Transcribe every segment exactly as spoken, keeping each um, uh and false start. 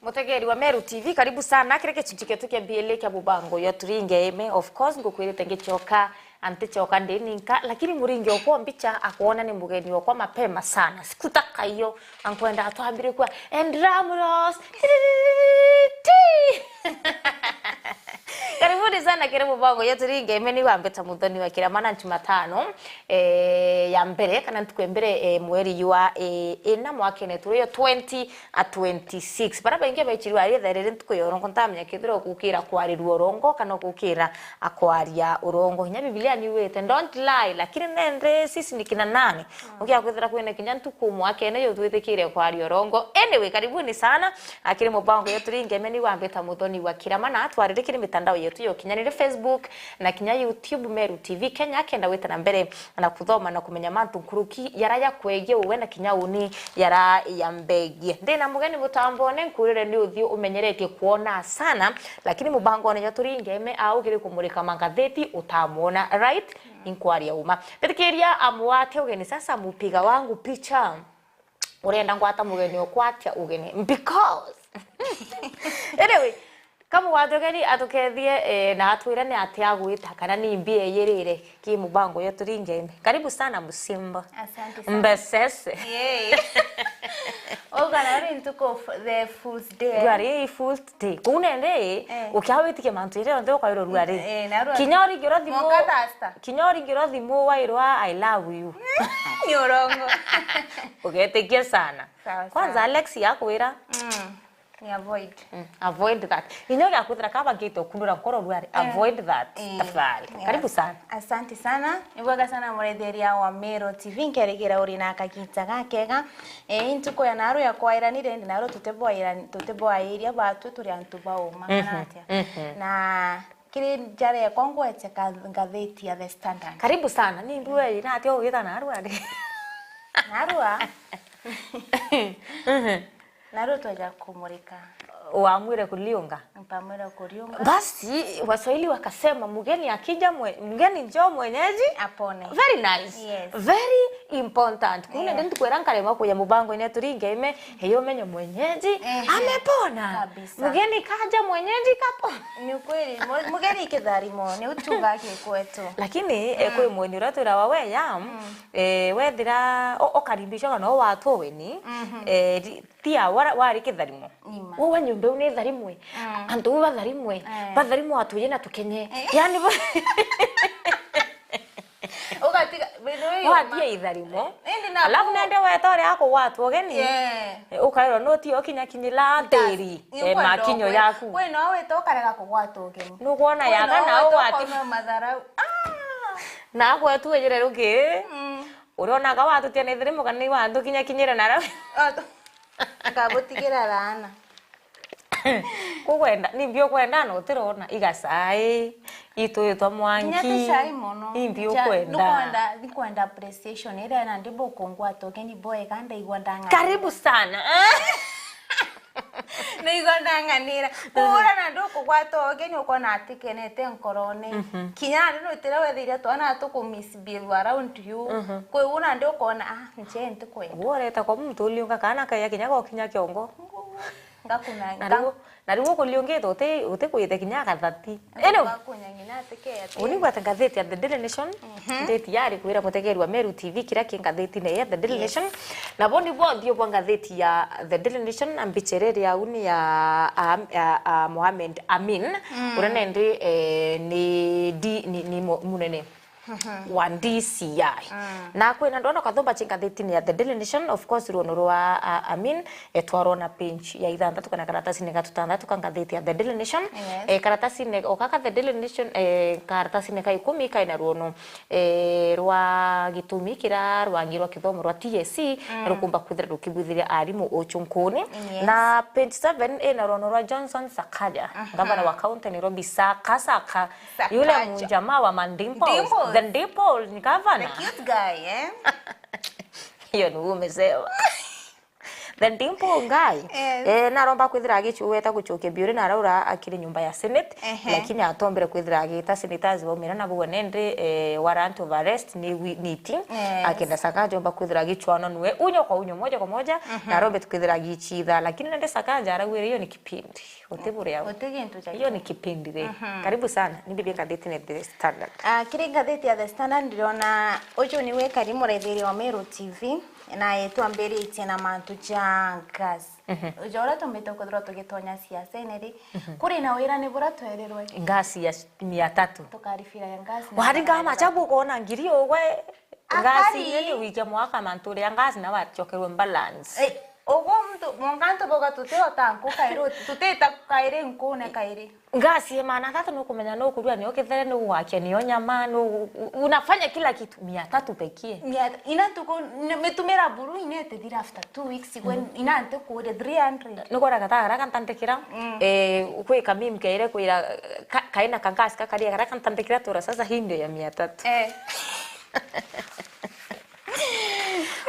Mutegeri wa Meru T V, karibu sana. Kiri gicunci gietu kia mbili kia mubango yo Turinge Ime. Of course, ngukwirite ngicoka, anticoka ndi ninka, lakini muringi okwa mbicha akwona ni mugeni okwa mapema sana. Sikutaka hiyo, ankwenda atwambire kwa, "And drum rolls." Karibuni sana kiri mubango yo Turinge Ime, ni wambita muthoni wa kira mana Jumatano, eh, ya mbere, kana ntuku ya mbere, eh, mweri jwa, eh, ina mwakene turi yo twenty a twenty-six. Bara baingi baichirwa ari thairiri ntuku ya urongo, ntamenya kethira ukukira kwarirua urongo kana ukukira akwaria urongo. Hinya Biblia niugite, "Don't lie," lakini nende sisi ni kina nani? Ukia kwithira kwina kinya ntuku mwakene yo twithikire kwaria urongo. Anyway, karibuni sana. Akiri mubango yo Turinge Ime, ni wambita muthoni wa kira mana, twariri kiri mitandao yetu ya ukinyaniri, Facebook na kinya YouTube, Meru T V Kenya, kenda wita na mbere na kuthoma na kumenya mantu nkuruki yara yakwegie uwe na kinya uni yara yambegie. Ndina mugeni mutambone, nkurire ni uthiu umenyeretie kwona sana, lakini mubangone jwa Turinge Ime augire kumurika mangatheti utamwona, right? Inkwaria uma. Bitikiria amwate ugeni sasa, mupiga wangu picha. Urenda ngwata mugeni okwa atia ugeni? Because anyway, kamugwate ugeni atukethie, eh, na atwire ni atia agwita kana ni mbi eyirire ki mubango yo Turinge Ime. Karibu sana Musimba. Asante sana. Mbesese. Yay. Ugana uri ntuku f-, the fool's day. Rwari fool's day. Kuu nende, eh, ukia witikia mantu iria onthe ukairwo rwari. Eh, na rwari. Kinya uringirwa thimu. Mwanka thasta. Kinya uringirwa thimu wairwa, "I love you." Ni urongo. Ugetikia sana. Sawa, kwanza sawa. Alex yakwira. Mm. Ni avoid. Mm, avoid that. Inya ugiakwithira kaba gate okundura nkoro rwari, eh, avoid that. Eh. Tafadhali. Yeah. Karibu sana. Asante sana. Ni bwega sana muretheria wa Meru T V, nkerigira uri na kagita gakega. Eh, intuku ya naru ya kwairani rendi naru tutibwaira-, tutibwairia batu turi antu bauma. Mhm, kana atia? Mhm. Na kiri njara yakwa ngwete ka-, ngatheti ya The Standard. Karibu sana. Ni mbi wei na atia ugita narua ri? Narua? Mhm. Narua twaja kumurika. Wamwire kuliunga? Mpamwire kuliunga. Basi, Waswahili wakasema, "Mgeni akija mwe-, mgeni njoo mwenyeji." Apone. Very nice. Yes. Very important. Kuu nende, yeah, ntukwira nkarema kuja mubango-ini Turinge Ime, heyo umenye mwenyeji, ehe, amepona. Kabisa. Mgeni kaja, mwenyeji kapona. Ni ukweli, mu-, mugeni ikitharimo, ni utuga kikwetu. Lakini, eh, mm, kwi mweni uria twirawa we ya, mm, eh, wethira o-, ukaribishwa kana watu ugeni, mhm, eh, ri-, tia wara-, wari kitharimo. Nima. Wewe nyumba iu ni tharimwe. Mm. Antu iu batharimwe. Eh. Batharimwe watu yena tukenye. Eh. Yani ba- Ugatiga, by the way, watia itharimo. Indi na alafu ku- nende weta uria akugwatwa ugeni. Yeah. Eh, ukairwa no ti okinya kinyira tiri. Eh, makinyo yaku. Kwi no wita ukarega kugwatwa ugeni. Nukwona yaga na ugwati. Kwi no wita ukauma matharau. Ah! Na agwetu ejire ruki. Mm. Urionaga watutia ni tharimwe kana ni wantu kinya kinyire na rau. Ngabutigira raana. Kugwenda, ni mbi ukwenda na utirona, igacai, itwitwa mwanki. Kinya ti cai mono. Ni mbi ukwenda. Nukwenda, nikwenda appreciation, iria nandi bukungwata ugeni bwega, ndaigua ndang'ana. Karibu sana. Ndaigua ndang'anira. Kuura nandi ukugwata ugeni, ukona atikenete nkorone. Mhm. Kinya nandi nutire wethire twana tuku misbehave around you. Mhm. Kwi u nandi ukona, ah, nche ntikwenda. Woreta kwa muntu uliunga kana kaya kinya gokinya kiongo. Ngakuna, na riu, na riu ukuliungite uti, utikwite kinya agathati. Anyway. Ngakunya nginya atike ati. Uni ngwate ngathiti ya The Daily Nation. Mhm. Ndeti yari kwira mutegeri wa Meru T V kiria ki ngathitine ya The Daily Nation. Yes. Na bo ni bo nthiu bwa ngathiti ya The Daily Nation na mbicha iria iri au ni ya, a, a, a, Mohamed Amin. Mm. Uria nendi, eh, ni di-, ni, ni mu-, munene. Mhm. Wa D C I. Mm. Na kwina ndona kathumba chi ngathitine ya The Daily Nation, of course, ruono rwa, a, Amin, etwarwa na page ya ithanthatu kana karatasine ga tuthanthatu ka ngathiti ya The Daily Nation. Yes. E, karatasine, o gaka The Daily Nation, e, karatasine ka ikumi kaina ruono, e, rwa gitumi kira rwangi rwa kithomo rwa T S C, mm, rukumba kwithira rukibwithiria arimu uchunkuni. Yes. Na page seven ina ruono rwa Johnson Sakaja, mhm, gavana wa kaunti ya Nairobi, Saka Saka. Yule mjamaa wa madimples. Dimples. The dimple ni gavana. The cute guy, eh? Hiyo ni umesema. The Dimple Guy. Yes. Eh, naromba kwithira agichu-, weta guchukia biuri na araura akiri nyumba ya Senate, ehe, lakini atombere kwithira agita senators baumira na bugwa nende, eh, warrant of arrest ni wi-, niti. Yes. Akenda Sakaja omba kwithira agichwana nwe unyo kwa unyo, moja kwa moja, mhm, na arombe kwithira agichitha, lakini nende Sakaja aragwire hiyo ni kipindi. Uti buria. Uti gintu ja. Hiyo ni kipindi ri. Mhm. Karibu sana. Ni bibi ngathiti ni The Standard. Ah, kiri ngathiti ya The Standard ndirona uju ni wekari muraithiria wa Meru T V. Na itwambiritie na mantu ja gas. Mhm. Uja uria tumbite kwithirwa tugitonya siasene ri, mhm, kuri na wirane buria twerirwe. Gas ya s-, mia tatu. Tukaribira ya gas na wari ngama chabu ukona ngiri ugwe. Gas akari. Ile ni wiki ya mwaka mantu ria gas na wachokerwe balance. Eh, ugu mtu, mwanka antu boga tutihota nku kairi, tutita kairi nkune kairi. Ngasi ya maana thatu nukumenya nukurua nio kithere, nugwakia nio nyama, nu-, u-, unafanya kila kitu. Mia tatu pekie. Mia-, ina ntuku, n-, mitumira buru ina itithira after two weeks, gwe, mm, ina ntuku uri three hundred. Nugwara gatagara kantandikira, mm, eh, kwi kamimi kaire kwira, ka-, kaina kangasi kakaria gara kantandikira tura sasa hii ndio ya mia tatu. Eh.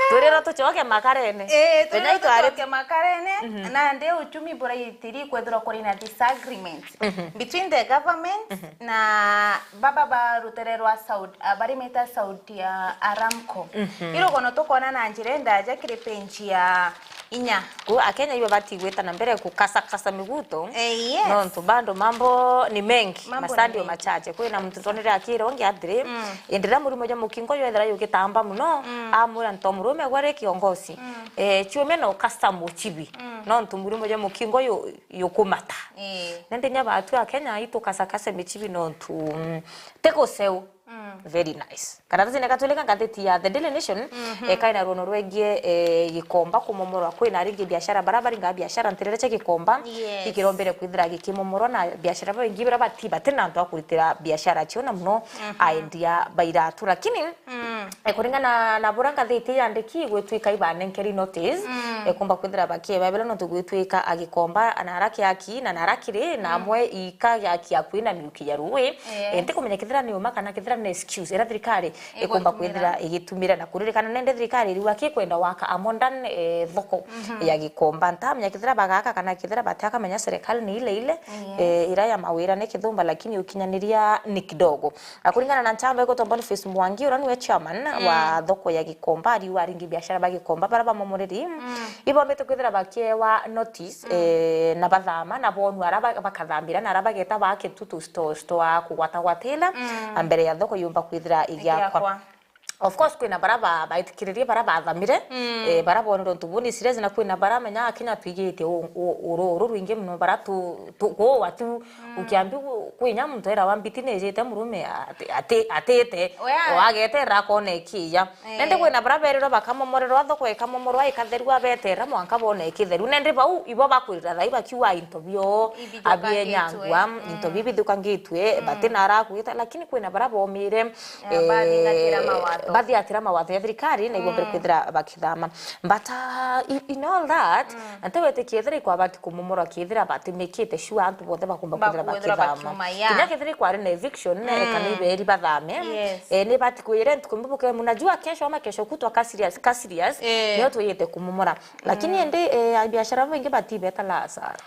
Twirira tucoke makarene. Eh, twirira tucoke makarene, mhm, nandi uchumi buraitiri kwethirwa kuri na disagreement, mhm, between the government, mhm, na baba ba rutere rwa Saud-, ah, bari meta Saudi, ah, Aramco. Mhm. Irugono tukona na njira ndaja kiri penji ya inya. Ku Akenya iwe bati gwita na mbere kukasa kasa miguto. Eh, yes. Nontu bado mambo ni mengi, mambo ni masandio mengi. Machache. Kwina muntu tonere akira ungi atiri, mm, indi riria murimo jwa mukingo jwethira jugitamba muno, mm, amwira nto murume gwe ri kiongosi. Mm. Eh, chiume no kasa muchibi. Mm. Nontu murimo jwa mukingo yu-, yukumata. Eh. Nende nya batu Akenya itukasa kasa michibi nontu, mm, ti guseu. Mm. Very nice. Karatatine gatwirika ngathiti ya The Daily Nation, mhm, eh, kaina ruono rwegie, eh, Gikomba kumomorwa. Kwina aringi biashara bara baringa biashara ntirere cia Gikomba, yes, ikirombere kwithira gikimomorwa na biashara baingi bara bati, bati na antu a kuritira biashara cio na muno, mhm, aendia ba iratu. Lakini, mm, eh, kuringana na bura ngathiti yandiki gwitwika ibanenkeri notice, mm, eh, kumba kwithira bakiebabela nontu gwitwika a Gikomba na araki aki na na araki ri na, mm, amwe ika gaki akui na miuki ya rui. Eh. Eh, ntikumenya kethira ni uma kana kethira ni excuse iria thirikari ikumba kwithira igitumira. Na kuririkana nende thirikari iriuga ki kwenda waka a modern, eh, thoko, mhm, ya Gikomba. Ntamenya kethira bagaka kana kethira batiaka, menya serikali ni ile ile, yes, eh, iria ya mawira ni kithumba, lakini ukinyaniria ni kidogo. Na kuringana na nchamba igutwa Boniface Mwangi, uria niwe chairman, mm, wa thoko ya Gikomba, ariuga aringi biashara ba Gikomba bara bamomoreri, mm, ibombite kwithira bakiewa notice, mm, eh, na bathama, na bonwa ara ba-, bakathambira, na ara bageta bake tu tu stores twa kugwatagwatira, mm, a mbere ya thoko yumba kwithira igiakwa. Igiakwa. Of course, kwina bara ba-, baitikiririe bara bathamire, mm, eh, bara bonire untu buni serious, na kwina bara menya Akenya twigite u-, u-, ururu rwingi muno bara tu-, tu-, kuua tu, mm, ukiambi ku-, kwinya muntu erawa mbiti nijite murume ati-, ati-, atite, we a- wagetera akona ikiya. Eh. Nende kwina bara berirwe bakamomorerwa thoko ikamomorwa ikatherua betera mwanka bone ikitheru. Nende bau ibo bakwirira thai bakiuga into bio, abienyangua, into, mm, bibithukangitue, mm, bati na arakuite, lakini kwina bara bomire, eh, bathiatira mawatho. Bathiatira mawatho ya thirikari na ibombere, mm, kwithira bakithama. But, uh, in, in all that, mm, na ntiwetikie ethira ikwabati kumomora kethira batimikite sure antu bonthe bakumba kwithira bakithama. Bakwithira bakiuma, yeah. Kinya kethira ikwari na eviction, mm, kana iberi bathame, yes, eh, ni bati kwire ntuku mbi buke, mnajua kesho ama kesho kutwa ka serious, ka serious, eh, niyo twiyite kumomora. Lakini, mm, indi, eh, biashara baingi batibeta la hasara.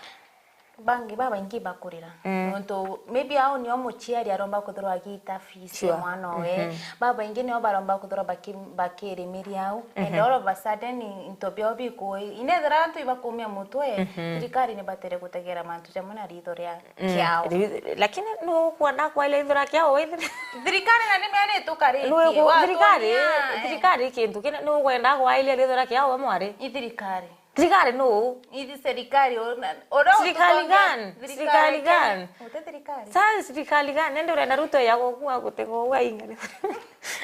Bangi babaingi bakurira. Mm. Nontu maybe au nio muciari aromba kuthirwa agita fees ya, sure, mwana owe. Mhm. Babaingi nio baromba kuthirwa baki-, bakirimiria au. And, mhm, all of a sudden, i-, into biao biku-, inethira antu ibakumia mutwe, mhm, thirikari ni batere gutegera mantu jamwe na ritho ria, mm, kiao. Ri-, lakini nu kwona kwaile ithura kiao withire? Thirikari na nimea ni tukaritie. Nu iku-, thirikari, wakonia, eh, thirikari kintu kina nu kwenda kwaile ithura kiao we mwari? I thirikari. Thirikari nuu? Ithi serikali, ona, ona. Serikali gani? Serikali gani? Uti serikali. Sa serikali gani? Nende urenda Ruto ya gukua gutega ugwa ing'ani.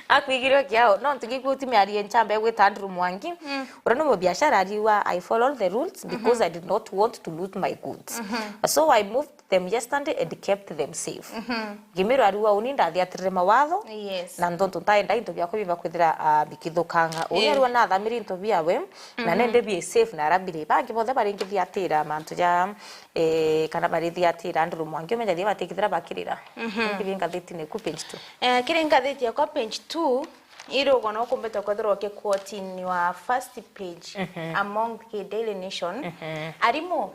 Akwigirwe kiao. No ntigigua uti miario nchamba egwita Andrew Mwangi. Mm. Uria ni mubiashara ariuga, "I follow the rules because, mhm, I did not want to loot my goods. Mhm. So I moved them yesterday and kept them safe." Mhm. Ngimiro ariuga, "Uni ndathiatirire mawatho, yes, na ntontu ntaenda into biakwa biba kwithira, ah, bikithukanga." Uni, eh, ariuga nathamiri into biawe, na, mhm, nende bi safe na arabiri. Bangi bonthe baringithiatira mantu ja, eh, kana barithiatira Andrew Mwangi, umenya thie batikithira bakirira. Mhm. Ngithi ngathitine ku page two. Eh, kiri ngathiti yakwa page two, Irugo no kumbite kwithirwa ukiquote in your first page among the Daily Nation. Arimu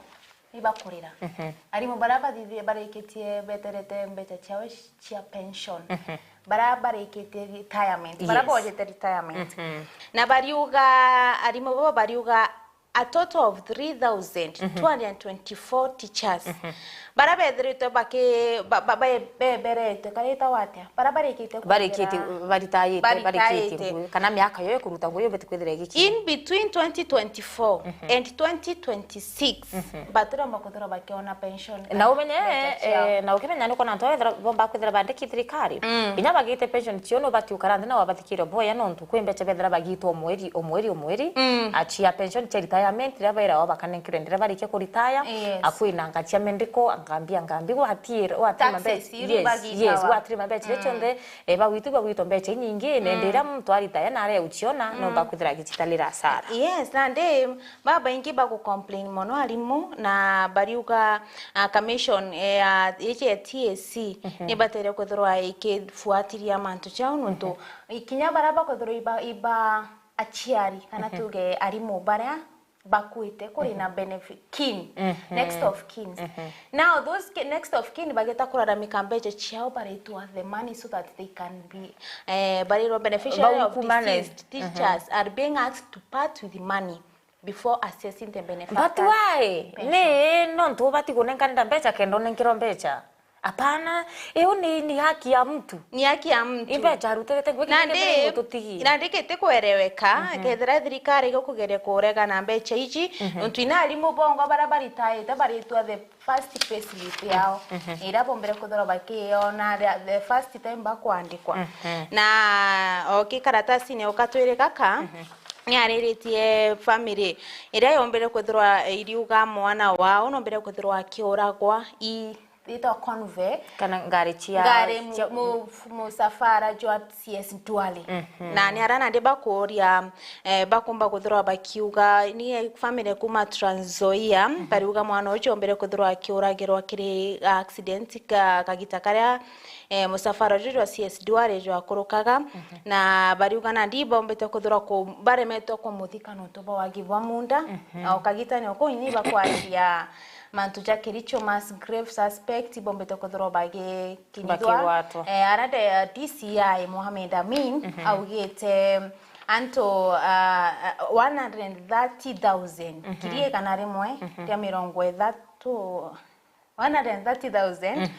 ibakurira. Arimu baria bathithie barikitie beterete mbeca ciao cia pension. Baria barikitie retirement. Baria bojete retirement. Na bariuga, arimu babo bariuga a total of three thousand two hundred twenty-four teachers. Baria bethiritwe baki-, ba-, ba-, be-, beberete, karita watia? Baria barikite barikitie, kwithira baritayite, barikitie baritaite. Ngugi, kana miaka yo ikuruta ngugi yubite kwithira igikinya. In between twenty twenty-four and twenty twenty-six, batiromba kwithirwa bakiona pension na kana umenye, mbeca ciao. Eh, na ukimenya nuko na antu ethira bomba kwithira bandiki thirikari. Kinya bagite pension cio no bati ukara nthi na wabathikire boya nontu kwi mbeca bethira bagitwa o mweri, o mweri, o mweri. Achia pension cia retirement, riria baira o bakanenkirwe ndira barikia ku retire, yes, akwina ngacia mendiko, ngambi, ngambi, watirima mbeca, yes, yes, watirima mbeca iria cionthe, eh, bagwitu, bagwitwa mbeca inyingi, na ndiria muntu aritaya na aria uciona, no bakwithira agichitalira asara. Yes, na ndi, babaingi bagu complain mono arimu, na bariuga, ah, commission, eh, ya, iji ya T S C, nibatere kwithirwa ikifuatilia mantu jau, nontu ikinya baria bakwithirwa iba, iba aciari, kana tuge arimu baria bakuite, kuri na benefit, kin, next of kins. Now, those ki-, next of kin bageta kuraramika mbeca ciao, baritwa the money so that they can be, eh, barirwa beneficiary of deceased teachers are being asked to part with the money before assessing the benefactor. But why? Ni nontu ubati kunenkanira mbeca kenda unenkerwa mbeca? Apana, iyo ni, ni haki ya mtu. Ni haki ya mtu. Imbeca arutirite ngugi na ndi, na ndikite kuereweka, kethira thirikari igukugeria kurega na mbeca iji, nontu ina arimu bongwa baria baritaite baritwa the first payslip yao. Iria bombire kwithirwa bakiona the, the first time bakwandikwa. Na o ki karatasini o katwiri gaka, ni ariritie family iria yombire kwithirwa iriuga mwana wao nombire kwithirwa akiuragwa i Ritwa convoy. Kana ngari cia, ngari mu-, cia mu-, musafara jwa C S Duale. Na ni ara nandi bakuria, eh, bakumba kuthirwa bakiuga, ni family kuma Trans Nzoia, bariuga mwana uju ombire kuthirwa akiuragirwa kiri accident ka, kagita karia, eh, musafara uju jwa C S Duale jwakurukaga. Na bariuga nandi bombite kuthirwa ku-, baremetwe kumuthika nontu bwa wagi bwa munda. Na ukagitania uku ni bakwaria mantu ja Kericho mass grave suspect bombite kwithirwa bagikinyithwa. Bakigwatwa. Eh, ara de, D C I Mohamed Amin augite antu, ah, one hundred and thirty thousand, ngiri igana rimwe ria mirongo ithatu, one hundred and thirty thousand,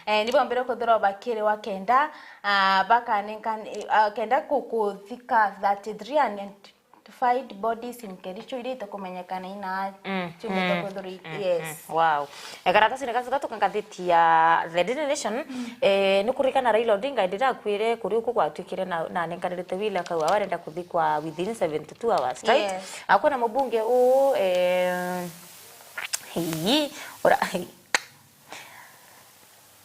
eh, ni bombire kwithirwa bakiriwa kenda, ah, bakanenka, ah, kenda ku-, kuthika thirty-three unidentified bodies in Kericho iria itikumenyekana ina ciumite kwithirwa i-, yes. Wow. E, karatasi ni gatuka tuka ngathiti ya The Daily Nation, eh, ni kurikana Raila Odinga ndirakwire kuri uku gwatwikire na, na nenkanirite wila akauga arenda kuthikwa within seventy-two hours, right? Yes. Akwona mubunge u, eh, hii, ora,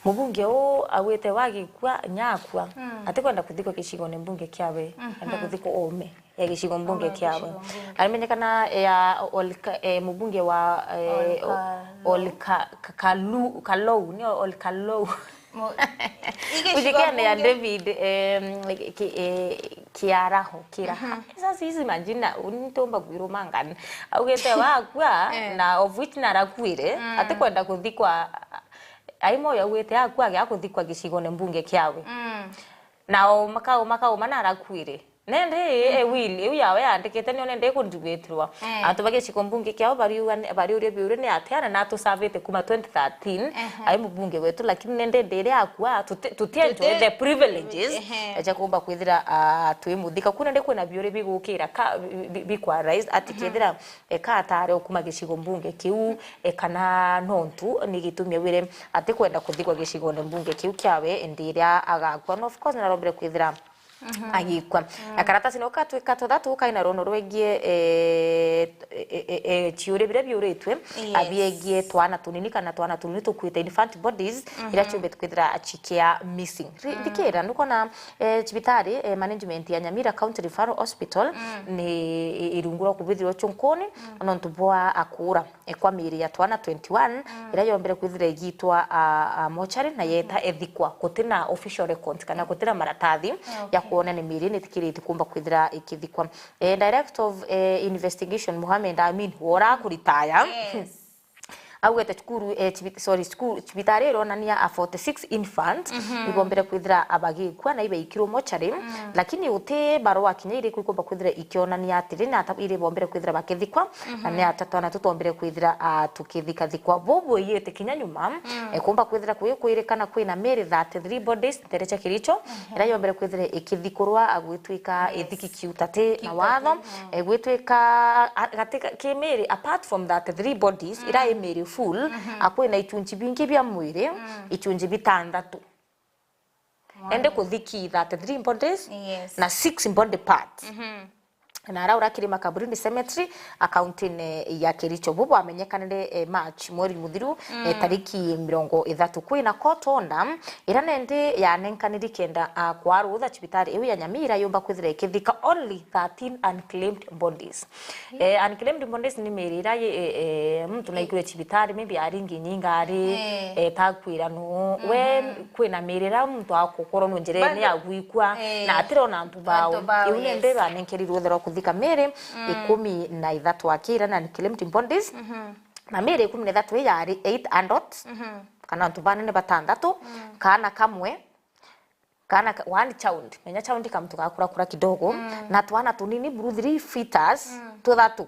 mubunge u augite wagikua, nyakua, atikwenda kuthikwa gicigone mbunge kiawe, enda kuthikwa ome ya gicigo mbunge kiawe. Arimenyekana ya Olka-, eh, mubunge wa, eh, Olka-, Olka-, Ka-, Kalu-, Kalou, ni Olkalou. Ujikiane ya David, em, ki-, eh, Kiaraho, Kiraha. Sasa hizi majina, ntomba kwirumangana. Augite wakua, na of which narakuire, atikwenda kuthikwa, ai moyo augite akua agia kuthikwa gicigone mbunge kiawe. Na o makao, makao mana arakuire. Nende, e will, iu yawe yandikite nio nende ikundibitirwa. Antu ba gicigo mbunge kiao bariuga ni, bariuria biuria ni atia na natusavite kuma twenty thirteen, ai mubunge wetu, lakini nende ndiri akua, tuti-, tutienjoy the privileges, eja kumba kwithira, ah, twi muthika. Kuna ndi kwina biuria bigukira ka, bi-, bi-, bikwa rise, ati kethira, e, ka atare ukuma gicigo mbunge kiu, e, kana nontu ni gitumi awire ati kwenda kuthikwa gicigone mbunge kiu kiawe ndiria agakua. And of course, narombire kwithira agikwa. Na karatasi no katwika tuthatu kaina rono rwegie, eh, eh, eh, eh, ciuria biria biuritwe, abiegie twana tunini kana twana tunini tukuite, infant bodies, iria ciumbite kwithira cikia missing. Ri-, thikira, nukona, eh, cibitari, eh, management ya Nyamira County Referral Hospital ni i-, irungu rwa kubithirwa chunkuni, nontu bwa akura, eh, kwa miiri ya twana twenty-one, iria yombire kwithira igitwa, ah, ah, mochari na yeta ethikwa, gutina official records kana gutina maratathi ya kwona ni miri ni tikiriti kumba kwithira ikithikwa. Eh, Director of, eh, Investigation Mohamed Amin, wora kuritaya. Yes. Augete cukuru, eh, cibi-, sorry, cukuru, cibitari ironania a forty-six infants ibombere kwithira abagikua na ibaikirwo mochari, lakini uti barua kinya iriku ikumba kwithira ikionania atiri ni ata iri bombere kwithira bakithikwa, na ni ata twana tutombere kwithira, ah, tukithikathikwa. Bubu iyite kinya nyuma, eh, kumba kwithira kwi-, kwirikana kwina miri thirty-three bodies ntere cia Kericho, ira yombere kwithira ikithikurwa, ah, gwitwika ithiki kiutati na watho, eh, gwitwika, ah, gatika ki miri, apart from thirty-three bodies, ira i miri full, ah, kwina ichunchi bingi bia mwiri, ichunchi bitanthatu. Ende kuthiki thirty-three bodies, yes, na six body parts. Na ara urakiri Makaburini Cemetery, akaunti-ini ya Kericho. Bubu amenyekanire, eh, March, mweri muthiru, eh, tariki mirongo ithatu. Kwina court order, ira nendi yanenkaniri kenda, ah, kwa rutha cibitari iu ya Nyamira yumba kwithira ikithika only thirteen unclaimed bodies. Eh, unclaimed bodies ni miri ira yi-, eh, eh, muntu naikure cibitari, maybe aringi nyinga ari, eh, takwira nu. We, kwina miri ira muntu akukorwo nu njirene agwikua, na atirona antu bao. Antu bao, iu ni, yes, mbi banenkerirwe uthera wa kuthika miri ikumi na ithatu akira na unclaimed bodies. Na miri ikumi na ithatu ii yari eight adults, kana antu banene batanthatu, kana kamwe, kana ka-, one child, menya child ka muntu gakurakura kidogo, na twana tunini buru three fetus tuthatu.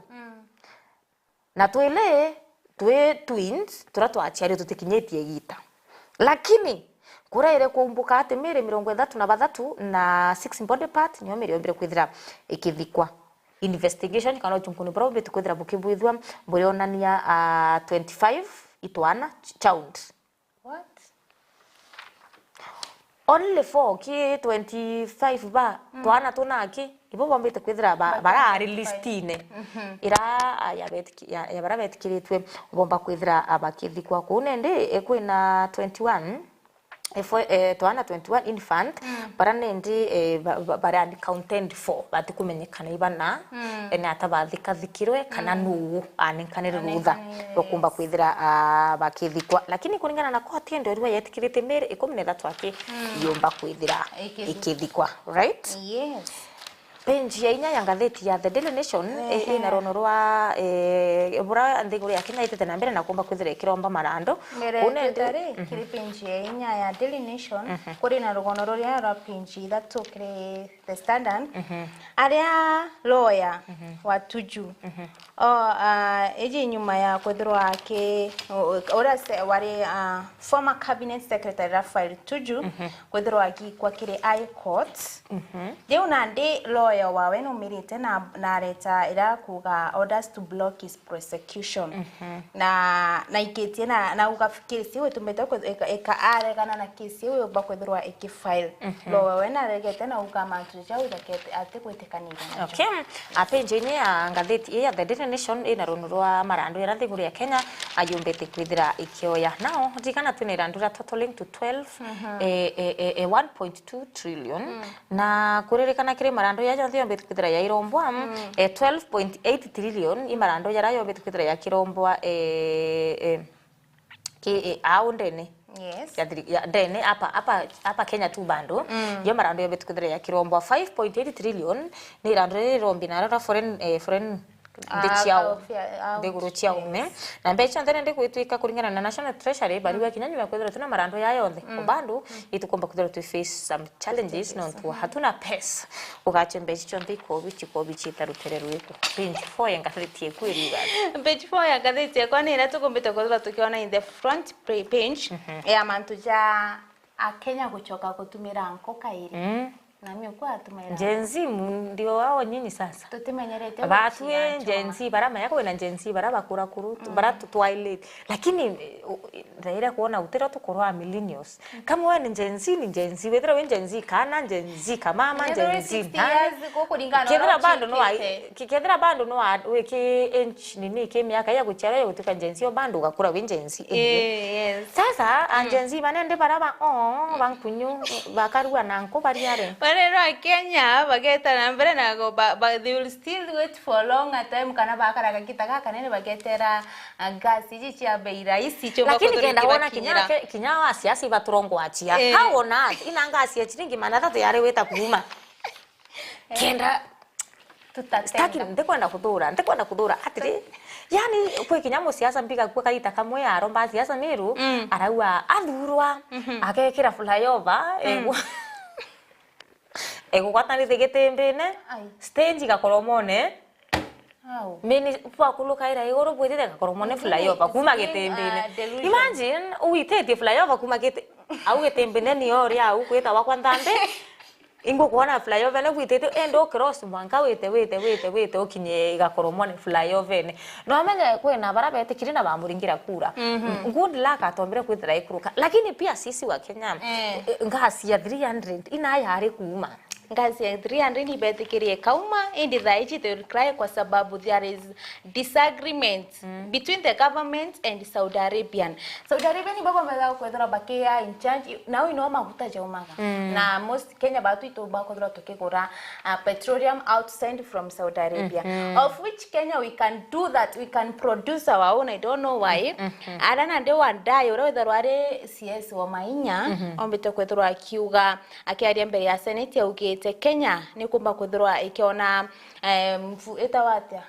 Na twili twi twins, turia twaciarirwe tutikinyitie igita. Lakini, kuraire kuumbuka ati miri mirongo ithatu na bathatu na six body part, nio miri yombire kwithira ikithikwa. Investigation kana uchunkuni buria bumbite kwithira bukibwithua, burionania, ah, twenty-five itwana ch-, child. What? Only four ki twenty-five ba twana tuna ki, ibo bombite kwithira ba-, bara ari listine. Ira, ah, ya betiki-, ya, ya bara betikiritwe bomba kwithira, ah, bakithikwa kuu. Nendi, eh, kwina twenty-one, eh, fo-, eh, twana twenty-one infant, bara nendi, eh, ba-, ba-, bara unaccounted for, batikumenyekana ibana, eh, ni ata bathikathikirwe, kana nuu anenkanire rutha rwa kumba kwithira, ah, bakithikwa. Lakini kuringana na koti, ndorua yetikirite miri ikumi na ithatu aki yumba kwithira ikithikwa, right? Yes. Page ya inya ya ngatheti ya The Daily Nation, eh, ina rono rwa, eh, bura nthiguru ya Kenya itete na mbere na kumba kwithira ikiromba marando. Mbere kiri page ya inya ya Daily Nation, kuri na rugono ruria rwa page ithatu kiri The Standard, aria lawyer wa Tuju, o, ah, iji nyuma ya kwithirwa aki-, u-, uria se-, wari, ah, former cabinet secretary Raphael Tuju, kwithirwa agikwa kiri High Court. Riu nandi lawyer wawe numirite na, na areta ira kuuga orders to block his prosecution. Na, na ikitie na, na uga case iu itumbite kwe-, ika-, ika-, aregana na case iu yumba kwithirwa ikifile. Lawyer we naregete na uga mantu jau jakete atigwitikaniria najo. Okay. A page-ini ya ngatheti ii ya The Daily Nation ina runu rwa marandu jaria nthiguru ya Kenya ayumbite kwithira ikioya. Nao, ririkana twina irandu ria totaling to twelve, eh, eh, eh, eh, one point two trillion. Na kuririkana kiri marandu jaria jonthe yombite kwithira yairombwa, eh, twelve point eight trillion i marandu jaria yombite kwithira yakirombwa, eh, eh, ki, eh, au ndene. Yes. Ya thiri-, ya ndene, apa, apa, apa Kenya tu bado. Yo marandu yombite kwithira yakirombwa five point eight trillion, ni irandu riria rirombi naro ra foreign, eh, foreign nthi ciao, nthiguru ciao, me. Na mbeca cionthe nende gwitwika kuringana na National Treasury, bariuga kinya nyuma kwithirwa twina marandu ya yonthe, o bado itukumba kwithirwa twi face some challenges nontu hatuna pesa. Ugache mbeca cionthe ikobi, cikobi ciita rutere rwiku. Page four ya ngatheti eku iriuga atia? Page four ya ngatheti ekwa ni iria tukumbite kwithirwa tukiona in the front pa-, page ya mantu ja Akenya gucoka gutumira nko kairi. Nami uku atumaira. Gen Z, mu-, ndio wao nyinyi sasa. Tutimenyerete. Batwi Gen Z bara maya kwina Gen Z bara bakura kuru, bara tu-, twilite. Lakini, eh, u-, ndaire kuona utira tukorwa millennials. Kama wewe ni Gen Z, ni Gen Z. Wethira wi Gen Z kana, Gen Z kamama, Gen Z nani? Kethira bado no ai-, ki-, kethira bado no a-, wi ki age nini, ki miaka ya guciara ya gutuika Gen Z, o bado ugakura wi Gen Z. Eh, yes. Sasa, a Gen Z banende bara ba, oh, bankunyu, bakarua na nku bariare. Barero a Kenya, bageta na mbere na go, ba, ba, they will still wait for a longer time, kana bakara kagita gaka kanene bagetera, ah, gas iji cia bei rahisi, cio. Lakini kenda wona kinya ke-, kinya wa siasa ibaturongo achia. Eh. How on earth? Ina gas ya chiringi magana athatu yari wita kuuma. Kenda. Tutatenda. Sitaki, ndikwenda kuthura, ndikwenda kuthura. Atiri, yani, kwi kinya musiasa mbiga kuo kaita kamwe aromba siasa Meru, mm, arauga athurwa, mhm, agekira flyover, mm, egu-, egugwatanithia Gitimbine, ai, stage igakoromone. Au. Mini, bwakulukaira iguru bwitite gakoromone flyover kuma Gitimbine. Ah, delusion. Imagine, wititie flyover kuma Giti-, au Gitimbine ni ori au kwita wakwa nthambi. Ingukwona flyover ni gwitite, ende u cross mwanka wite, wite, wite, wite, ukinye igakoromone flyover-ine. No amenye kwina bara betikire na bamuringira kura. Mhm. Good luck atombire kwithira ikuruka. Lakini pia sisi wa Kenya, eh, eh, ngasi ya three hundred ina yari kuma. Ngasi ya three hundred ibetikirie kauma, indi thaa iji they will cry kwa sababu there is disagreement, mm, between the government and Saudi Arabian. Saudi Arabian nibo bambaga kwithirwa bakia in charge, nao ino maguta jaumaga. Mm. Na most Kenya batu itu bakwithirwa tukigura, uh, petroleum outside from Saudi Arabia. Mhm. Of which Kenya we can do that, we can produce our own, I don't know why. Mhm. Ara nandi Wandayi uria withirwa ari C S wa Mainya, mhm, ombite kwithirwa akiuga, akiaria mbere ya Senate, augite Kenya nikumba kwithirwa ikiona, eh, mfu-, itawa atia?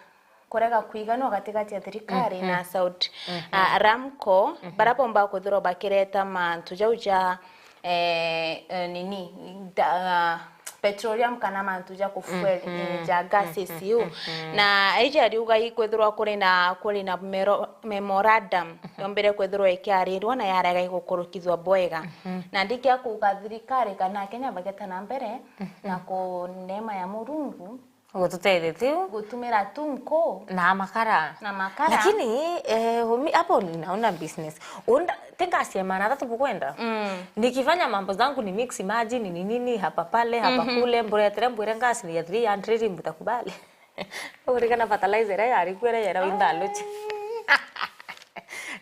Kurega kwiganwa gatigati ya thirikari, mhm, na Saudi, mhm, ah, Aramco, mhm, bara bomba kwithirwa bakireta mantu jau ja, eh, eh, nini, da-, ah, petroleum kana mantu ja kufuel, mhm, eh, ja gases, mhm, iu. Mhm. Na aiji ariuga ikwithirwa kuri na, kuri na mero-, memorandum, mhm, yombire kwithirwa ikiarirwa na yarega igukurukithua bwega. Mhm. Na ndikia kuuga thirikari kana Kenya bageta na mbere, mhm, na ku neema ya Murungu, gututeithia tiu. Gutumira tu nku. Na makara. Na makara. Lakini, eh, umi-, hapo ninaona business. Unda, ti ngasi ya maana thatu bukwenda. Mm. Nikifanya mambo zangu ni mix maji, ni nini, ni hapa pale, hapa, mhm, kule, mburetere mbwire ngasi ni ya three hundred, mbutakubali. Urikana fertilizer iria yari kuo iria yera winthaluchi.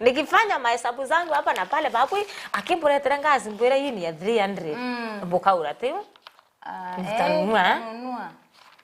Nikifanya mahesabu zangu hapa na pale, babui, akimburetere ngasi mbwire hii ni ya three hundred. Mm. Bukaura tiu. Ah, eh, mtanunua, eh? Mtanunua.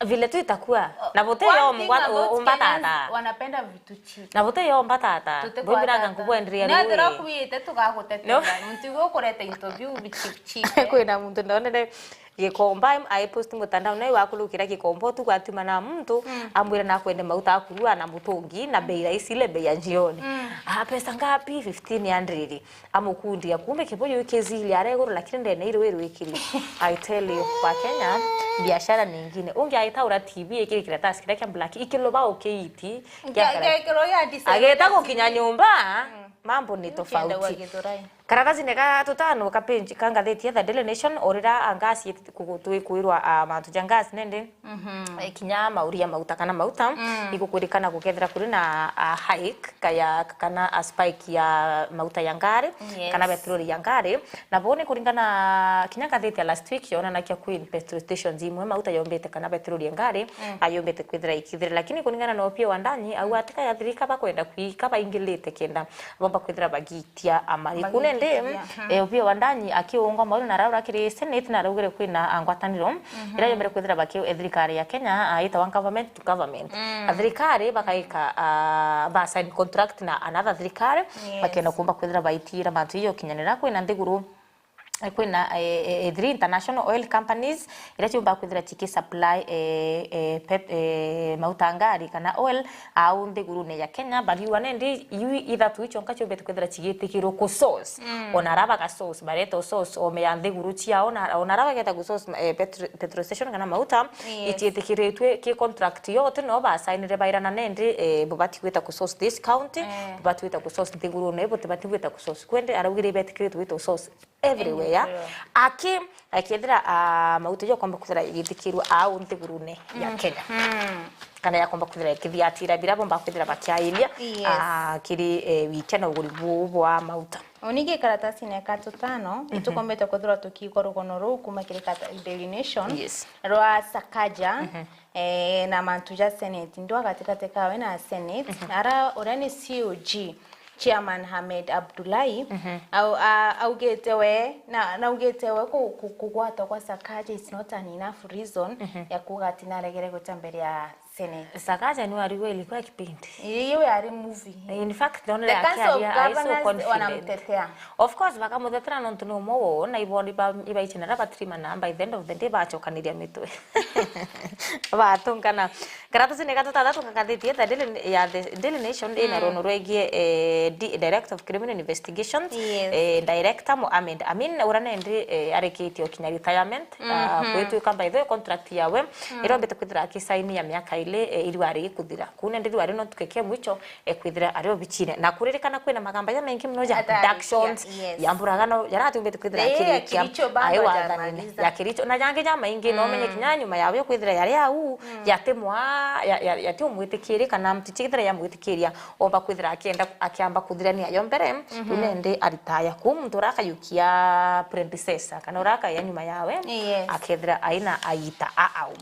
Vile tu itakuwa. Oh, na bote yo one thing mgwa-, about umbatata. Kenyans, wanapenda vitu cheap. Na bote yo umbatata. Tuti. Mbwira kwatata. Ngakubwenderia. Nethira rui. Kuite tugagutetera. No. Muntu igo kureta into biu bi cheap cheap, eh. Kwina muntu ndonere Gikomba, ai post mutandao, nawe wakulukira Gikomba tu gwatuma na muntu, mm, ambwira nakwende mauta akurua na mutungi, na bei rahisi ile bei ya jioni. Mm. Ah, pesa ngapi? Fifteen hundred. Amukundia, kumbe kibuyu ikizili aria iguru, lakini ndene iru irwikiri. I tell you, kwa Kenya, biashara ni ingine. Ungi aitaura T V ikiri kiratasi kiria kia black, ikiloba ukiiti, kia kara-, ageta gukinya nyumba, mm, mambo ni tofauti. Karatasi ni ga tutano ka page ka ngatheti ya The Daily Nation, urira a ngasi ku-, twikwirwa, ah, mantu ja ngasi nende. Mhm. Eh, kinya mauria mauta kana mauta, mm, igukwirikana gukethira kuri na, ah, hike kaya, kana a spike ya mauta ya ngari, yes, kana petroli ya ngari. Na bo ni kuringana kinya ngatheti ya last week yonanagia kwi petrol stations imwe mauta yombite kana petroli ya ngari, mm, ayombite kwithira ikithire. Lakini kuringana na Opiyo Wandayi, au atika ya thirika bakwenda kwika baingilite kenda bomba kwithira bagitia amari. Kune ndi, bagitia, mhm, eh, Opiyo Wandayi akiungwa mauri na raura kiri Senate na raugire kwina ngwataniro, mhm, ira yombere kwithira baki, eh, thirikari ya Kenya, ah, itawa government to government. Mm. A thirikari bakaika, ah, ba sign contract na another thirikari, yes, bakenda kumba kwithira baitira mantu iyo kinyanira kwina nthiguru, eh, kwina, eh, eh, eh, three international oil companies iria ciumba kwithira ciki supply, eh, eh, pet-, eh, mauta ngari kana oil au nthigurune ya Kenya, bariua nendi iu ithatu ichonka ciumbite kwithira cigitikirwo ku source. Mm. Ona ara baga source, bareta source, ome ya nthiguru ciao, na, ona ara bageta ku source, eh, petro-, petrol station kana mauta, yes, itiitikiritwe ki contract yote, no basainire bairana nendi, eh, bubati gwita ku source this county, eh, bubati gwita ku source nthigurune, butibati gwita ku source. Kwendi araugire ibetikiritwe gwita ku source everywhere. Everywhere. Aki, akethira, ah, mauta yo kwamba kwithira igithikirwa au nthigurune ya, mhm, Kenya. Mm. Kana ya kwamba kwithira ikithiatira bira bomba kwithira bakiairia, yes, ah, kiri, eh, wikia na uguri buu bwa mauta. Oni gikaratasi-ini ka tutano, mhm, itukombete kwithirwa tukiigua rugono ruu kuma kiri kata-, Daily Nation, yes, rwa Sakaja, mhm, eh, na mantu ja Senate. Ndwa gatigati kawe na Senate, mhm, ara uria ni C O G, Chairman Hamed Abdullahi, mhm, au-, a-, augite we, na, na augite we ku-, ku-, kugwatwa kwa Sakaja is not an enough reason, mhm, ya kuuga ati naregere gucha mbere ya Senate. Sakaja ni wariwe ilikuwa kipindi. Iyo yari movie. In fact, ndonere The Council of akiaria, I so Governors confident. Wanamtetea. Of course, bakamutetera nontu ni umwe woo, na ibo iba-, ibaichena na batirima na by the end of the day bachokaniria mitwe. Batungana. Karatasi ni gatuthathatu ka ngathiti ya The Daily, ya The Daily Nation ina Mm. runo rwegie, eh, di-, Director of Criminal Investigations, Yes. eh, Director Mohamed Amin, ura nendi, eh, arikitie ukinya retirement, ah, Mhm. gwituika by the way contract yawe Mm. irombete kwithira akisaini ya miaka ili, eh, iriwa rigi kuthira. Kuu nendi riwa rino ntuku kia mwicho, eh, kwithira ari obichine. Na kuririkana kwina magamba jamaingi muno ja Atari, abductions, yeah, yes. ya mburagano, jaria atiumbite kwithira Ii, akirikia, akiricho bado ai wathani, hajamaliza. ya kiricho. Na jangi jamaingi, no umenye Mm. kinya nyuma yawe kwithira yari au, Mm. yatimwa, ya, ya, yatiumwitikiria kana mtu chithira yamwitikiria, omba kwithira akienda, akiamba kuthirania yo mbere, Mhm. riu nendi aritaya. Kuu muntu uria akayukia predecessor, kana uria akaya nyuma yawe, Yes. akethira aina aita a au.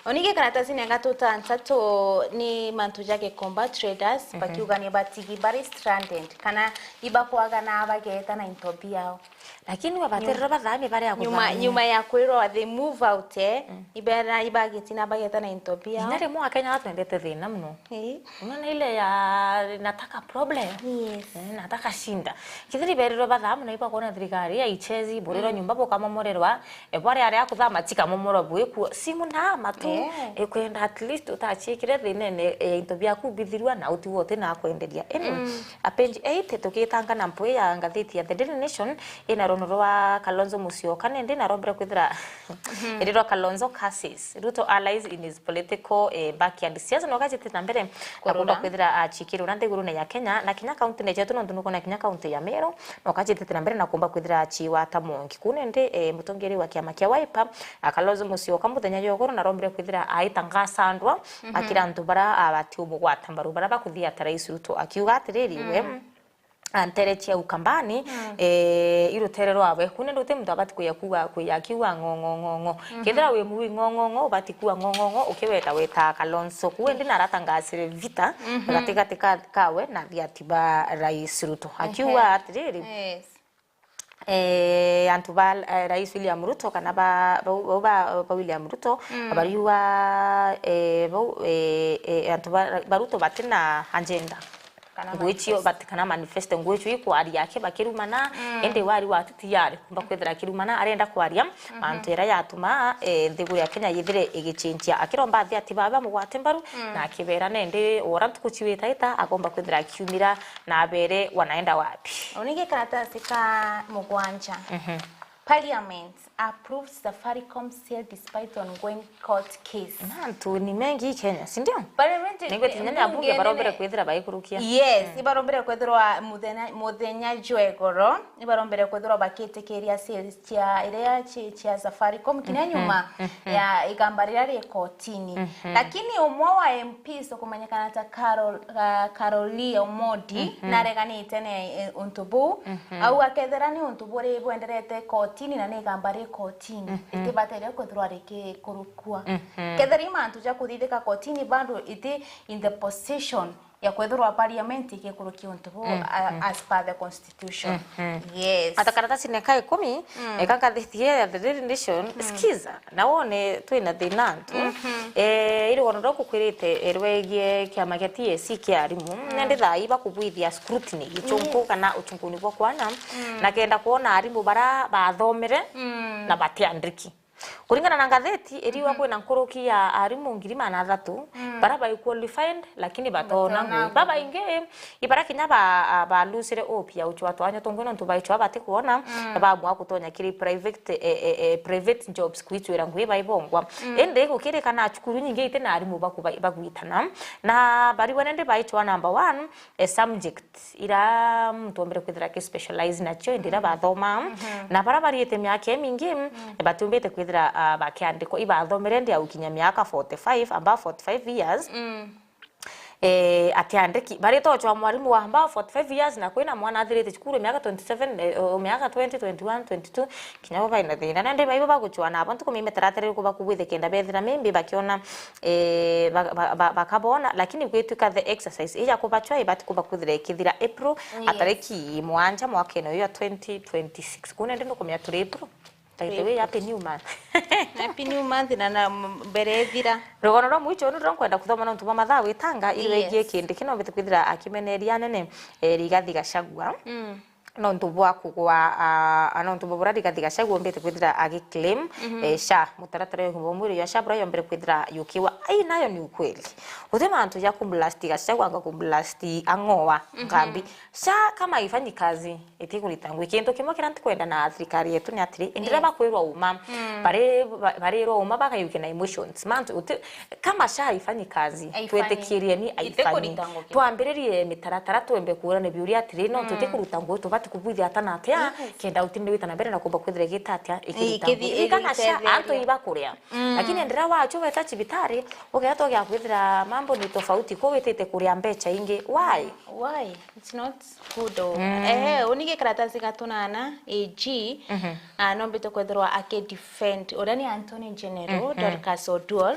Onigi karatasini ya gatutantatu ni mantu ja Gikomba Traders, Mhm. bakiuga ni batigi bari stranded, kana ibakwaga na bageta na into biao. Lakini wabaterera Nyum-, bathame baria nyuma, kuthame. Nyuma ya kwirwa they move out, eh, Mm. ibera ibagiti na bageta na into biao. Inya rimwe Akenya batwendete thina muno. Ii. Unaona ile ya nataka problem. Yes. Eh, nataka shinda. Kithiri berirwe bathame na ibakona thirikari ya ichezi, buriro Mm. nyumba bukamomorerwa, e, bwari aria kuthama chikamomorwa bwikuo. Simu na matu, Eh. e, kwenda at least utachikire thinene, e, into biaku bithirwa na utiwa uti na kwenderia. Anyway, Mm. a page eight, tukitanga na mpwi ya ngathiti ya The Daily Nation, ina runo rwa Kalonzo Musyoka, nendi na rombere kwithira Mhm. irirwa Kalonzo curses Ruto allies in his political, eh, backyard. Siasa no gachitite na mbere na Kurura. kumba kwithira achikirwe na nthigurune ya Kenya, na kinya kaunti ne jetu, nontu nukona kinya kaunti ya Meru, no gachitite na mbere na kumba kwithira achiwa ta mongi. Kuu nendi, eh, mutongeri wa kiama kia Wiper, a Kalonzo Musyoka, muthenya jwa ugoro na rombire kwithira aita ngasandwa, Mhm. akira antu bara abati umugwata mbaru, bara bakuthia ta Rais Ruto, akiuga atiriri, we, Mm. a ntere cia Ukambani, Mm. eh, i rutere rwawe. Kuu nendi uti muntu abati kuya kuga, kuya akiuga ng'o, ng'o, ng'o, ng'o. Mhm. Kethira wi muwi ng'o, ng'o, ng'o, ubati kuga ng'o, ng'o, ng'o, ukiweta weta Kalonzo. Kuu endi naratangasire vita Mhm. gatigati ka, kawe na athiati ba Rais Ruto. Akiuga Ehe. atiriri, Yes. eh, antu ba, eh, Rais William Ruto kana ba, bau, bau ba, ba William Ruto, Mm. bariuga, eh, bau, eh, eh, antu ba, ba Ruto batina agenda. Kana Ngugi cio manifesto. bati-, kana manifesto, ngugi cio ikwaria aki bakirumana, Mm. indi wari wa titi yari kumba kwithira akirumana, arenda kwaria Mhm. mantu jaria yatuma, eh, nthiguru ya Kenya yithire igichinjia. Akiromba athiati bawe bamugwate mbaru, Mm. na akibera nendi wora ntuku ciwitaita, akomba kwithira akiumira na abere wanaenda wapi. Unigi karatasi ka mugwanja. Mhm. Parliament approves Safaricom sale despite ongoing court case. Mantu ni mengi Kenya, si ndio? Parliament, Nigwete eh, kinya ni abunge mbunge barombere nene. kwithira baikurukia. Yes, Mm. ibarombere kwithirwa muthenya, muthenya jwa igoro, ibarombere kwithirwa bakitikiria sales cia iria ci-, cia Safaricom kinya Mhm, nyuma mhm. ya igamba riria ri kotini. Mhm. Lakini umwe wa M Ps ukumenyekana ta Carol, uh, Carol Lee Omodi Mhm. nareganite na, eh, untu buu. Mhm. Au akethira ni untu buri bwenderete kotini na ni igamba ri kotini, Mhm. itibatere kwithirwa rikikurukua. Mhm. Kethira i mantu ja kuthithika kotini, bado iti in the position ya kwithirwa parliament ikikurukia untu buu, Mhm. a-, as per the constitution. Mhm. Yes. Ata karatasi ne ka ikumi, Mm. eka ngathiti ya The Daily Nation, Mm. sikiza, na wone twina thina antu. Mhm. Eh, iri wono rwa kukwirite, eh, rwegie kiama kia T S C kia arimu, Mm. nendi thaa iba kubwithia scrutiny, gichunku Yes. kana uchunguni bwa kwana, Mm. na kenda kwona arimu bara bathomere Mm. na batiandiki. Kuringana na ngatheti, iriwa Mhm. kwina nkuruki ya arimu ngiri magana athatu, Mm. bara bai qualified, lakini batona Batona ngui. Babaingi, ibara kinya ba, a, balusire hope ya uchwa twanya tungwi nontu baichwa bati kwona, Mm. na bamwa kutonya kiri private, e, e, e, private jobs kwichwira ngui baibongwa. Mm. Indi gukirikana cukuru nyingi iti na arimu baku-, bagwitana, na bariwa nendi baichwa number one, e, subject ira muntu ombere kwithira aki specialize nacio indi ira Mm. bathoma, Mhm. na bara bariite miaka imingi, Mm. batiumbite kwithira, ah, bakiandikwa. Ibathomere ndi au kinya miaka forty-five, above forty-five years. Mm. Eh, atiandiki. Baritochwa mwarimu wa above forty-five years na kwina mwana athirite cukuru miaka twenty-seven, eh, o miaka twenty, twenty-one, twenty-two, kinya bo baina thina. Nandi baibo baguchwa nabo ntuku mimetaratara iriku bakubwithe kenda bethira maybe bakiona, eh, ba-, ba-, ba-, bakabona, lakini gwituika the exercise ija kubachwa ibati kuba kwithira ikithira April, Yes. a tariki mwanja mwakene uyu wa twenty twenty-six. Kuu nandi nukumenya turi April. By the way, happy new month. Happy new month na, na m-, mbere ithira. Rugono rwa mwicho ni ruria nkwenda kuthoma nontu bwa mathaa witanga, iri wegie kindi kino mbite kwithira akimeneria anene, eh, Rigathi Gachagua. Mm. Nontu bwa kugwa, ah, nontu bwa buria Rigathi Gachagua ombite kwithira agiclaim, eh, SHA, mutaratara yo ugima bwa mwiri ya SHA buria yombire kwithira yukiwa. Ai, nayo ni ukweli. Guti mantu ja kumblast Gachagua, anga kumblast Ang'oa, nkambi. SHA kama haifanyi kazi, itikurita ngugi. Kintu kimwe kiria ntikwenda na thirikari yetu ni atiri, enderea bakwirwa uma. Bari-, ba-, barirwa uma bakayukia na emotions. Mantu, uti-, kama SHA haifanyi kazi, haifanyi, twitikirie ni haifanyi. Itikurita ngugi. Twambiririe mitaratara, twembe kuurana biuria atiri, no tutikuruta ngugi, tubati kubwithia ata na atia, kenda utinde wita na mbere na kumba kwithira igita atia, ikirita ngugi. Ririkana SHA, antu ibakuria. Lakini enderea wachu weta cibitari, ugeeta ugia kwithira mambo ni tofauti, kuu witite kuria mbecha ingi. Why? Why? It's not good o. Ehe, uni gikaratasi ga tunana, A G, ah, nombite kwethirwa aki defend uria ni Attorney General, Dorcas Oduor.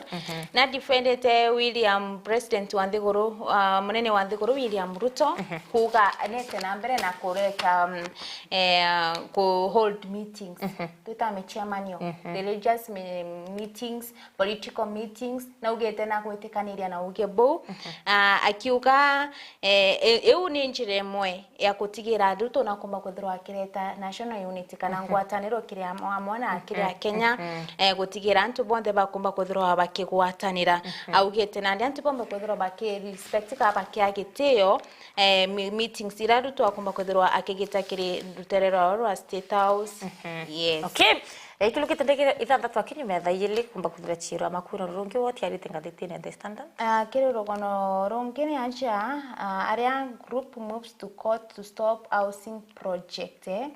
Na defendete William, President wa nthiguru, ah, munene wa nthiguru William Ruto, kuuga nete na mbere na kureta, mm, eh, ku hold meetings. Twita micemanio, religious mi-, meetings, political meetings, naugite na gwitikaniria na uge buu. Ah, akiuga, eh, i-, iu ni njira imwe ya gutigira Ruto nakumba kwithirwa akireta national unity kana ngwataniro kiri amwe amwe na kiri Akenya, eh, gutigira antu bonthe bakumba kwithirwa bakigwatanira. Augite nandi antu bonthe kwithirwa baki respect kana bakia gitio, eh, mi-, meetings iria Ruto akumba kwithirwa akigita kiri rutere rwao rwa State House. Yes. Okay. Ikilukite ndagika ithanthatu akinyuma ya thaa igiri kumba kwithira ciiro ya makuura rurungi wotiarite ngathitine The Standard. Ah, kiri rugono rungi ni aja, ah, aria group moves to court to stop housing project, eh.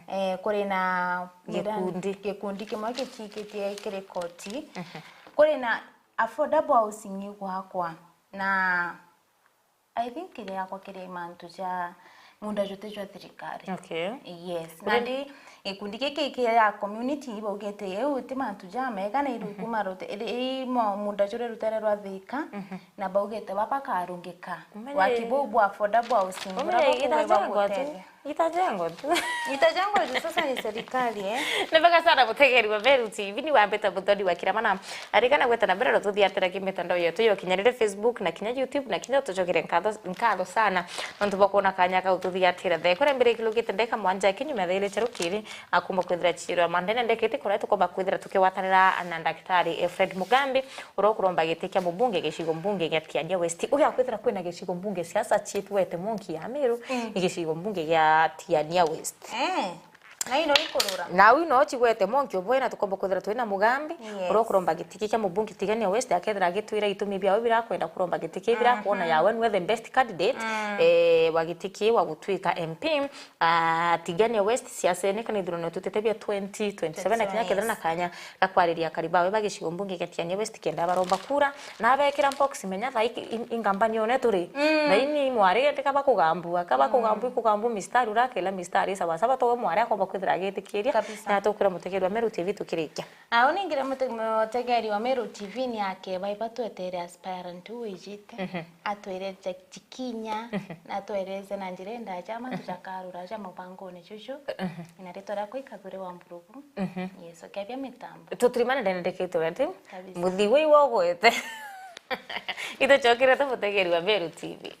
Eh, kuri na gikundi, gikundi kimwe gicikitie kiri koti. Kuri na affordable housing igwakwa na I think kiri yakwa kiri mantu ja munda jute jwa thirikari. Okay. Yes. Nandi gikundi giki kia community ibaugite iu ti mantu ja mega na iru kuma rute-, iri, i mo-, munda juri rutere rwa Thika, na baugite baba karungika. Waki buu bwa affordable housing, bura bukugwe bagutethia. Itajengwa tu. Itajengwa tu, sasa ni serikali, eh? Ni bega sana mutegeri wa Meru T V, ni wambite muthoni wa kira mana. Arikana gweta na mbere rututhiatira ki mitandao yetu ya ukinyanire, Facebook na kinya YouTube na kinya tucokere nkatho, nkatho sana. Nontu bwa kuona kanya ka ututhiatira the. Kore mbere ikilukite ndeka mwanja kinyuma thaire cherukiri, akumba kwithira chiro ya mandene ndekete kore tukomba kwithira tukiwatanira na Daktari, eh, Fred Mugambi, uria ukuromba giti kia mubunge gicigo mbunge gia Tigania West. Ugia kwithira kwina gicigo mbunge siasa ciitwete monki ya Meru, ni gicigo mbunge gia Tigania West. Eh, na ino ikurura. Na ino chigwete monki ubwe na tukomba kwithira twina Mugambi, uria ukuromba giti kia mubunge Tigania West, akethira agitwira itumi biao bira kwenda kuromba giti ki bira kuona yawe nwe the best candidate, eh, wa giti ki wa gutwika M P. Ah, Tigania West, siasene kana ithurano tutete bia twenty twenty-seven, na kinya kethira na kanya ga kwariria akari bawe ba gicigo mbunge gia Tigania West kenda baromba kura, na abekira box, menya thaa ii i-, i-, ingambani one turi. Na ini mwari ndika bakugambua, ka bakugambua, ikugambua mistari, urakela mistari sawa sawa, towe mwari akomba kwithira agitikiria, na atukwira mutegeri wa Meru T V tukirikia. Ah, uningire mute-, mutegeri wa Meru T V ni akeba iba twetere aspirant wijite. Atwire ja-, jikinya, na atwereze na njira indaja, mantu jakarura ja mubangone juju. Na ritwa riakwa ikathure wa Mburugu. Yes, ukebia mitambo. Tutirimane ndene ndikite wendi. Kabisa. Muthi wi wogwete. Itucokire tu mutegeri wa Meru T V.